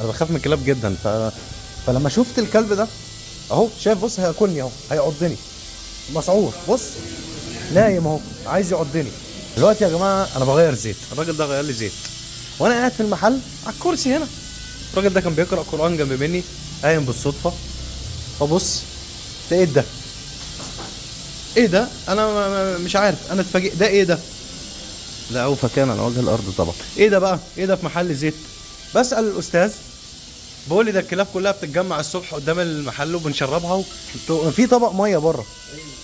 انا بخاف من الكلاب جدا. فلما شفت الكلب ده اهو، شايف، بص هياكلني اهو، هيعضني، مسعور، بص نايم اهو عايز يعضني. دلوقتي يا جماعة انا بغير زيت، الراجل ده غير لي زيت وانا قاعد في المحل على الكرسي هنا. الراجل ده كان بيقرا قران جنب مني، قايم بالصدفة، فبص ده ايه ده؟ ايه ده؟ انا مش عارف، انا اتفاجئت، ده ايه ده؟ لا اوفى كان على وجه الارض طبعا. ايه ده بقى؟ ايه ده في محل زيت؟ بسال الاستاذ بقول لي ده الكلاب كلها بتتجمع الصبح قدام المحل وبنشربها في طبق مية بره.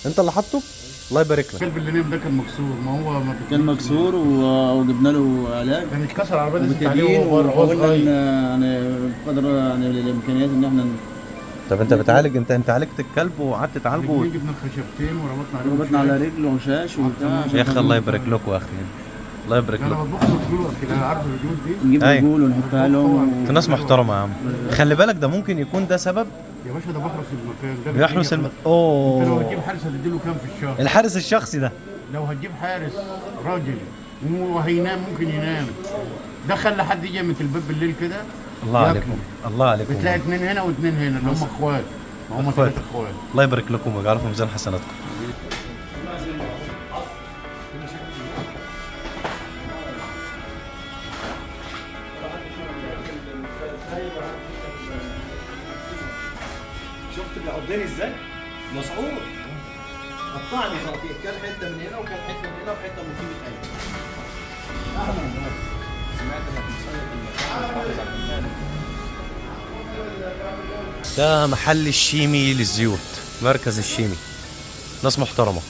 انت اللي حاطه؟ الله يبارك لك. الكلب اللي نام ده كان مكسور، ما هو ما كان مكسور وجبنا له علاج كان اتكسر، عربية دست عليه وبتدين، وهو بره وهو وحاولنا صغير. يعني بقدر يعني الامكانيات ان احنا طب انت بتعالج، انت عالجت الكلب وقعدت تعالجه الاثنين جبنا خشبتين وربطنا عليهم ربطنا على شاش. رجله وشاش وبتاع يا اخي الله يبارك لكم يا اخي، الله يبارك انا لكم. بطبخ له رجوله كده، انا عارف الرجول دي. نجيب أيوة. رجول ونحطها لهم انتوا ناس محترمه يا عم. خلي بالك ده ممكن يكون ده سبب يا باشا ده بحرس المكان ده. بيحرس انت لو اوه هتجيب حارس هتديله كام في الشهر؟ الحارس الشخصي ده. لو هتجيب حارس راجل وهينام ممكن ينام، دخل لحد يجي من الباب بالليل كده. الله ياكل. عليكم، الله عليكم. بتلاقي اثنين هنا واثنين هنا اللي هم اخوات، ما هم أخوات. ثلاث اخوات. الله يبارك لكم ويجعله في ميزان حسناتكم. شفت بيعضني ازاي؟ مسعور، قطعني تقطيع، كان حتة من هنا وكان حتة من هنا وحتة من فيه قلبي. ده محل الشيمي للزيوت، مركز الشيمي، ناس محترمة.